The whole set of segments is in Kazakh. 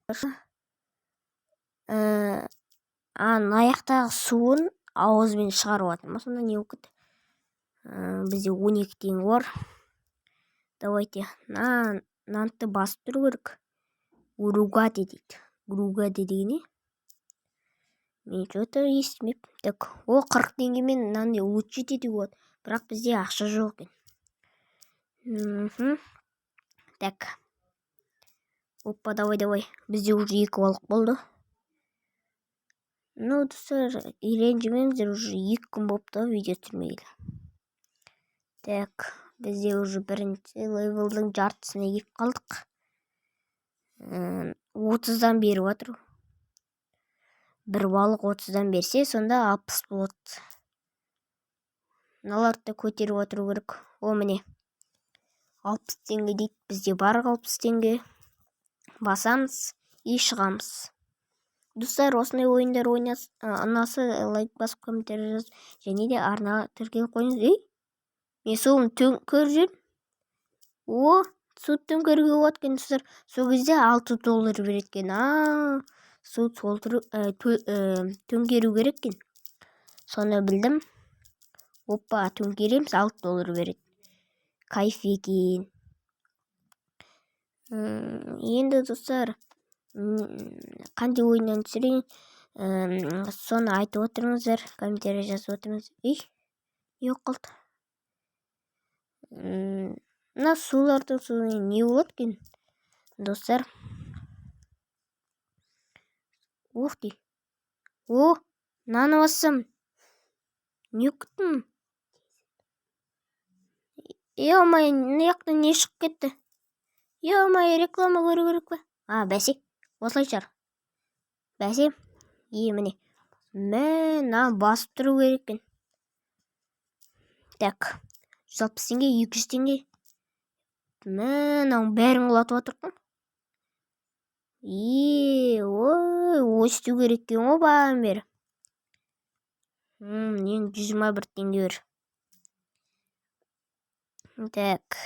Мына аяқтағы суын ауызымен шығарып жатыр ма? Сонда не болып кетті? Бізде 12 теңге бар. Давайте мынаны басып тұру керек. Уругати дейді. Уругати деген не? Мен че-то естімеппін. Так, о, 40 теңгемен мынандай улучшить етуге болады. Бірақ бізде ақша жоқ екен. Так. Опа, давай, давай. Бізде уже 2 балық болды. Ну, достар, ренжімеңіздер, уже 2 күн болыпты видео түсірмегелі. Так, бізде уже бірінші левелдің жартысына келіп қалдық. 30-дан беріп жатыр. Бір балық 30-дан берсе, сонда 60 болады. Мыналарды да көтеріп отыру керек. О, міне. 60 теңге дейді. Бізде бар 60 теңге. Басамыз и шығамыз. Достар, осындай ойындар ұнаса, лайк басып, комментарий жазып, және де арнаға тіркеліп қойыңыз. Ей, мен суын төңкеріп жүрмін. О, суды төңкеруге болады екен, достар. Сол кезде 6 доллар береді екен. А, су толтыру, төңкеру керек екен. Соны білдім. Опа, төңкереміз, 6 доллар береді. Кайф екен. Енді, достар, қандай ойыннан түсірейін, соны айтып отырыңыздар, комментарий жазып отырыңыз. Ей, не болып қалды? Мына сулардың суы не болады екен, достар? Ух ты, о, мынаны бассам не болып кеттім? Е-мое, мына жақтан не шығып кетті? Е-мое, реклама көру керек па? А, бәсе, осылай шығар. Бәсе, е, міне, мә, мынаны басып тұру керек екен. Так, 160 теңге, 200 теңге. Мә, мынаның бәрін құлатып жатыр ғой. Е, ой, өсту керек екен ғой бағанадан бері. Енді 121 теңге бер. Так,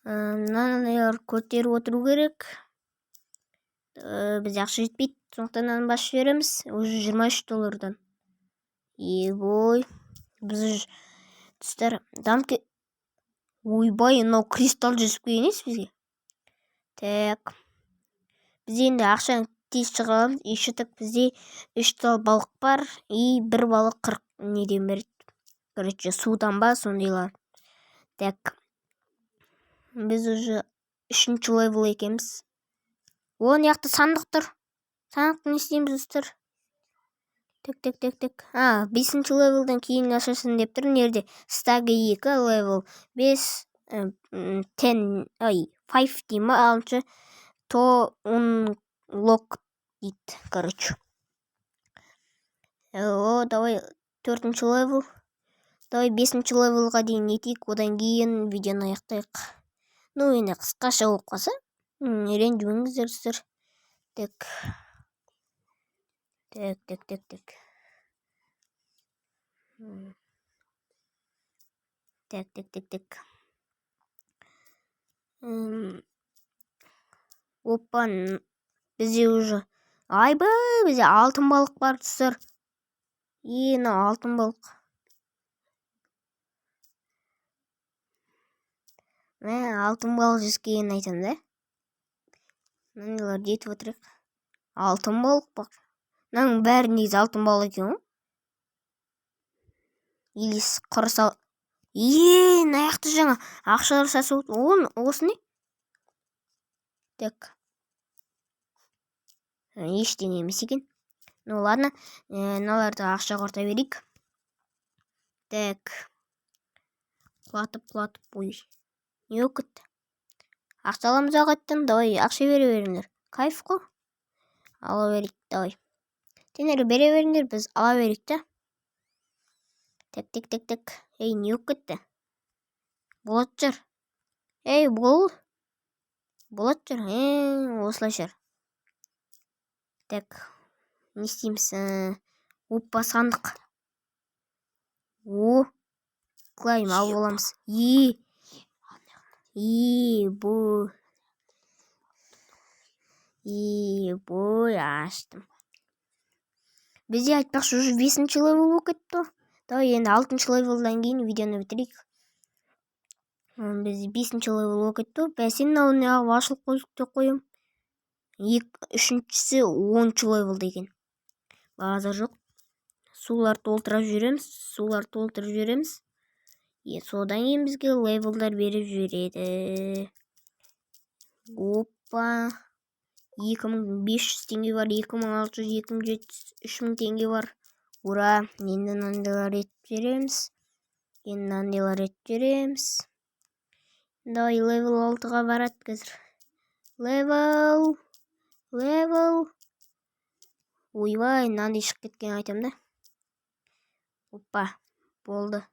мынаны көтеріп отыру керек. Бізде ақша жетпейді, сондықтан мынаны басып жібереміз. Уже 23 доллардан. Ебой, біз, достар, дамып. Ойбай, мынау кристалл жүзіп келген емес бізге. Так, біз енді ақшаны тез шығара аламыз. Еще так, бізде үш тал балық бар, и бір балық 40 неден береді, короче, судан ба, сондайлар. Так, біз уже үшінші левел екенбіз. О, мына жақта сандық тұр. Сандықты не істейміз, достар? Так, так, так, так. А, бесінші левелден кейін ашасың деп тұр. Мына жерде stage 2, левел 5, ten, ай, five дей ма, алтыншы to unlock дейді, короче. О, давай, төртінші левел. Давай, бесінші левелға дейін нетейік, одан кейін видеоны аяқтайық. Ну, енді қысқаша болып қалса, ренжімеңіздер, достар. Так, так, так, так, так, так, так, так, так. Опа, бізде уже, айбай, бізде алтын балық бар, достар. Е, мынау алтын балық. Мә, алтын балық жүзгенін айтамын да. Мынандайларды етіп отырайық. Алтын балық бар. Мынаның бәрі негізі алтын балық екен ғой. Или құр сал. Е, мына жақта жаңа ақшалар шашып. Осы не? Так, ештеңе емес екен. Ну ладно, мыналарды ақша құрта берейік. Так, құлатып, құлатып. Ой, не болып кетті? Ақша аламыз ақ қайтадан. Давай, ақша бере беріңдер, кайф қой. Ала берейік. Давай, сендер бере беріңдер, біз ала берейік та. Так, так, так, так. Ей, не болып кетті? Болатын шығар. Ей, бол, болатын шығар. Е, осылай шығар. Так, не істейміз? Опа, сандық. О, claim алып аламыз. Е, е, бұл Ебой, аштым. Бізде, айтпақшы, уже бесінші левел болып кетті ғой. Давай, енді алтыншы левелдан кейін видеоны бітірейік. Бізде бесінші левел болып кетті ғой. Бәсе, мынау неғып ашылып қойдық деп қоямын. Үшіншісі 10-шы левел деген. Базар жоқ, сулар толтырып жүреміз, сулар толтырып жүреміз. Е, содан кейін бізге левелдар беріп жібереді. Опа, 2500 теңге бар, 2600, 2700, 3000 теңге бар. Ура! Енді мынандайлар етіп жібереміз, енді мынандайлар етіп жібереміз. Давай, левел 6-ға барады қазір. Левел, левел. Ойбай, мынандай шығып кеткен, айтамын да. Опа, болды.